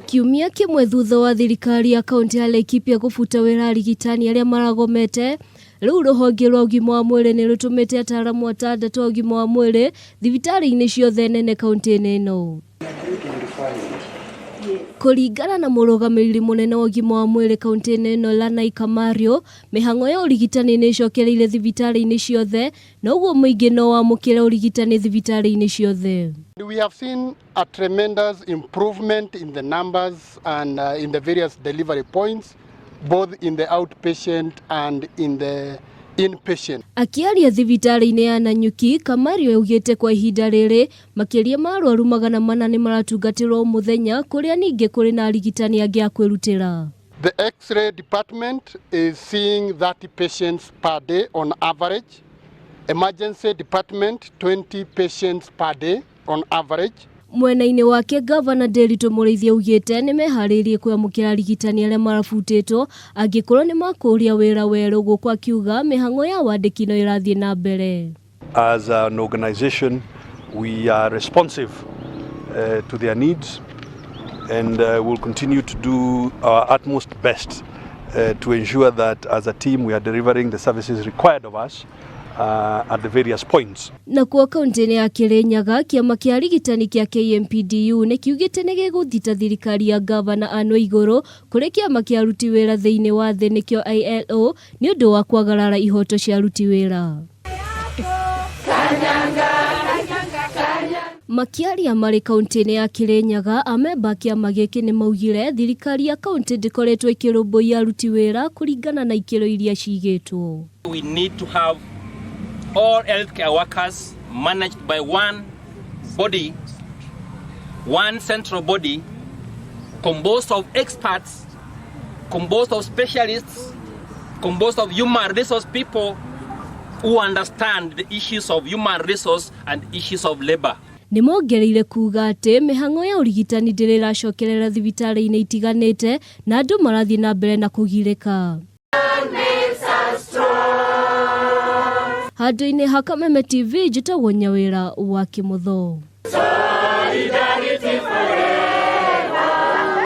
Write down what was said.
Kiumia kĩmwe thutha wa thirikari ya kaunti ya Laikipia kũbuta wĩra arigitani arĩa maragomete, rĩu rũhonge rwa ũgima wa mwĩrĩ nĩ rũtũmĩte ataaramu atandatũ a ũgima wa mwĩrĩ thibitarĩ-inĩ ciothe nene kaunti-inĩ ĩno. Kũringana na mũrũgamĩrĩri mũnene wa ũgima wa mwĩrĩ kaunti-inĩ ĩno Lanai Kamario, mĩhang'o ya ũrigitani nĩ ĩcokereire thibitarĩ-inĩ ciothe na ũguo mũingĩ no wamũkĩre ũrigitani thibitarĩ-inĩ ciothe. We have seen a tremendous improvement in the numbers and in the various delivery points, both in the outpatient and in the inpatient. Akĩaria thibitarĩ-inĩ ya Nanyuki, Kamario augĩte kwa ihinda rĩrĩ makĩria ma arwaru 400 nĩ maratungatĩrwo o mũthenya kũrĩa ningĩ kũrĩ na arigitani angĩ a kwĩrutĩra. The X-ray department is seeing 30 patients per day on average. Emergency department 20 patients per day on average. Mwena-inĩ wake Gavana Nderitu Mũrĩithi augĩte nĩ meharĩirie kwamũkĩra arigitani arĩa marabutĩtwo angĩkorwo nĩ makũria wĩra werũ gũkũ akiuga mĩhang'o ya wandĩki no ĩrathiĩ na mbere. As an organization, we are responsive to their needs and will continue to do our utmost best to ensure that as a team we are delivering the services required of us at the various points. Nakuo kaunti-inĩ ya Kirinyaga kĩama kĩa arigitani kĩa KMPDU nĩ kiugĩte nĩ gĩgũthita thirikari ya gavana Anne Waigũrũ kũrĩ kĩama kĩa aruti wĩra thĩinĩ wa thĩ nĩkĩo ILO nĩ ũndũ wa kwagarara ihoto cia aruti wĩra. Makĩaria marĩ kaunti-inĩ ya Kirinyaga, amemba a kĩama gĩkĩ nĩ maugire thirikari ya kaunti ndĩkoretwo ĩkĩrũmbũiya aruti wĩra kũringana na ikĩro iria cigĩtwo. We need to have all healthcare workers managed by one body, one central body, composed of experts, composed of specialists, composed of human resource people who understand the issues of human resource and issues of labor. Nĩ mongereire kuga atĩ mĩhang'o ya ũrigitani ndĩrĩ ĩracokerera thibitarĩ-inĩ itiganĩte na andũ marathiĩ na mbere na kũgirĩka. Handũ-inĩ ha Kameme TV njĩtagwo Nyawĩra wa Kĩmũtho.